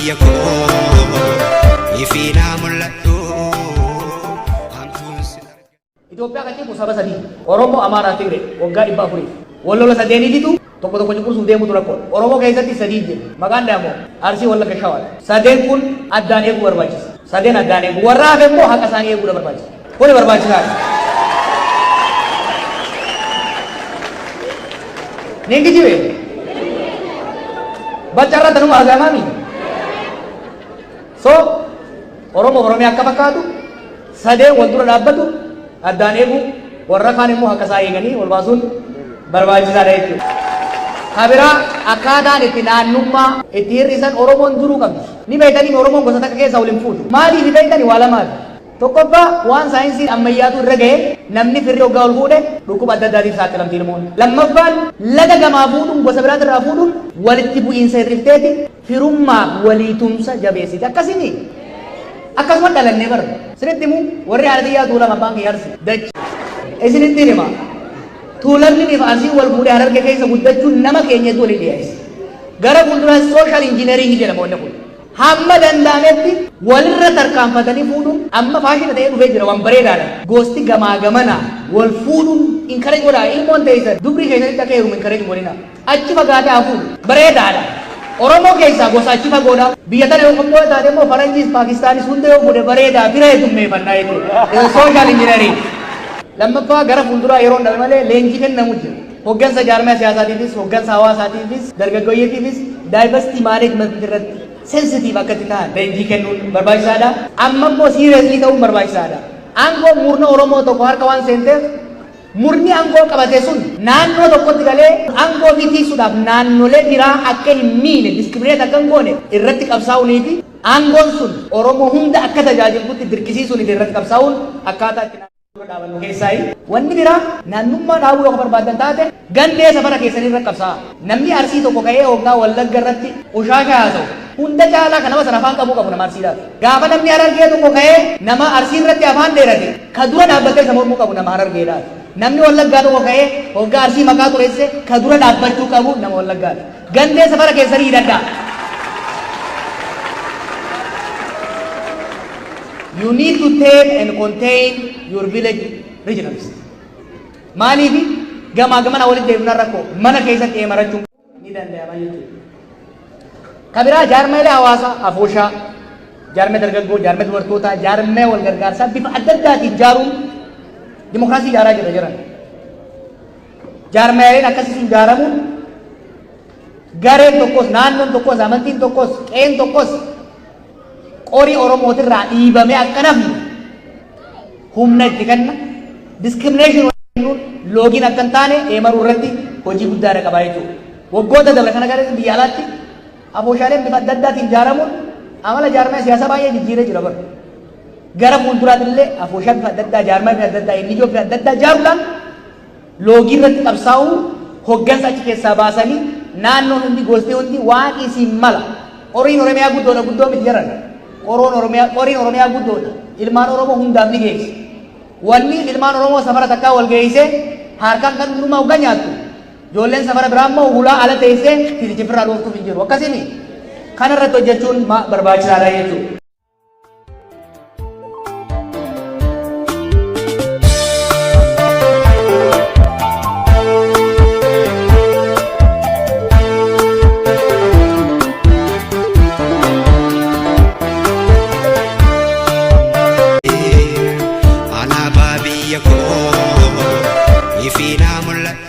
biyya koo ifiinaa mul'adhu hamtuun si arga. Itoophiyaa kan cimu saba sadii Oromoo, Amaaraa, Tigree waggaa 400f wal lola sadeeniititu tokko tokko cunqursuuf deemutu rakkoodha. Oromoo keessatti sadii jira. Maqaan dhahamu Arsii, Wallagga, Shawaadha. Sadeen kun addaan eeguu barbaachisa. Sadeen addaan eeguu. Warra hafe immoo haqa isaanii eeguudha barbaachisa. Kuni barbaachisaadha. Niin kijibe? Bacca irra tanuma argamaami. So, Oromoo Oromiyaa akka fakkaatu sadeen wal dura dhaabbatu addaan eeguu warra kaan immoo haqa isaa eeganii wal baasuun barbaachisaadha jechuudha. Ka biraa akkaataan itti naannummaa itti hir'isan Oromoon duruu qabdi. Ni beektanii Oromoon gosa takka keessaa wal hin fuutu. Maaliif beektani waa lamaati. Tokkoffaa waan saayinsiin ammayyaatu irra gahe namni firri hoggaa ol fuudhe dhukkuba adda addaatiif saaxilamti ilmoon. Lammaffaan laga gamaa fuudhuun gosa biraatirraa fuudhuun walitti bu'iinsa hir'ifteeti firummaaf walii tumsa jabeessiti. Akkasimii? Akkasuma dhalannee bar. Isinitti himu warri haadha tiyyaa Tuulama abbaan kiyya Arsi. Dach. Isinitti hima. Tuulamni fi Arsiin wal fuudhee Hararge keessa guddachuun nama keenya hedduu waliin dhiyeessa. Gara fuulduraa social engineering jedhama wanni kun. Hamma danda'ametti walirra tarkaanfatanii fuudhuun amma faashina ta'ee dhufee jira waan bareedaadha. Gosti gamaa gamanaa wal fuudhuun encourage godhaa ilmoon teessan dubrii keessanitti akka heerumu encourage godhina. Achi fagaatee haa fuudhu. Bareedaadha. Oromoo keessaa gosa achi fagoodha. Biyya tana yoo qophoo taate immoo faranjiis Paakistaanis hunda yoo fuudhe bareedaa fira heddummeeffannaa jechuudha. Social engineering. Lammaffaa gara fuulduraa yeroon dhabe malee leenjii kennamu jira. Hoggansa jaarmaya siyaasaatiifis, hoggansa hawaasaatiifis, dargaggoyyeetiifis diversity management irratti sensitive akka itti ta'an leenjii kennuun barbaachisaadha. Amma immoo seriously ta'uun barbaachisaadha. Aangoo murna Oromoo tokko harka waan seenteef murni aangoo qabate sun naannoo tokkotti galee aangoo ofii tiisuudhaaf naannolee biraa akka hin miine discriminate akka hin goone irratti qabsaa'uunii fi aangoon sun Oromoo hunda akka tajaajiltutti dirqisiisuunii fi irratti qabsaa'uun akkaataa itti dura dhaabannu keessaayi. Wanni biraa naannummaa dhaabuu yoo barbaadan taate gandee safara keessanii irra qabsaa'a. Namni Arsii tokko ka'ee hoggaa Wallagga irratti qushaasha haasa'u hunda caalaa kan nama sana afaan qabuu qabu nama Arsiidhaati. Gaafa namni Harargee tokko ka'ee nama Arsii irratti afaan dheerate ka dura dhaabbatee isa mormuu qabu nama Harargeedhaati. Namni Wallaggaa tokko ka'ee hoggaa Arsii maqaa xureesse ka dura dhaabbachuu qabu nama Wallaggaati. Gandee safara keessanii hidhadhaa. You need to tame and contain your village regionalist. Maaliif gamaa gamana walitti deemnaan rakkoo mana keessatti eemarachuun ni danda'ama jechuudha. Ka biraa jaarmeelee hawaasaa afooshaa, jaarmee dargaggoo, jaarmee dubartootaa, jaarmee wal gargaarsaa bifa adda addaatiin ijaaruun dimokiraasii ijaaraa jira jiran. Jaarmeeleen akkasii sun ijaaramuun gareen tokkos, naannoon tokkos, amantiin tokkos, qe'een tokkos qorii Oromootirraa dhiibamee akka nafnu humna itti kenna. Discrimination loogiin akka hin taane eemaruu irratti hojii guddaadha qabaa jechuudha. Waggoota dabre kana gara biyya alaatti afooshaaleen bifa adda addaatiin ijaaramuun amala jaarmaya siyaasaa baay'ee jijjiiree jira bara. Gara fuulduraatti illee afooshaa bifa adda addaa, jaarmaya bifa adda addaa, inni bifa adda addaa ijaaruudhaan loogii irratti qabsaa'uu hoggansa achi keessaa baasanii naannoon hundi gosti hundi waan isiin mala. Qoriin Oromiyaa guddoodha guddoo miti jedhan. Qoroon Oromiyaa qoriin Oromiyaa guddoodha. Ilmaan Oromoo hundaaf ni geessi. Wanni ilmaan Oromoo safara takkaa wal geessee harkaan kan hundumaa hoggaa nyaattu. Ijoolleen safara biraa immoo hulaa ala teessee tiitichi firraa dhooftuuf hin jiru. Akkasimi kana irratti hojjechuun barbaachisaadha jechuudha. Alaabaa biyya koo ifiinaa mul'adhu.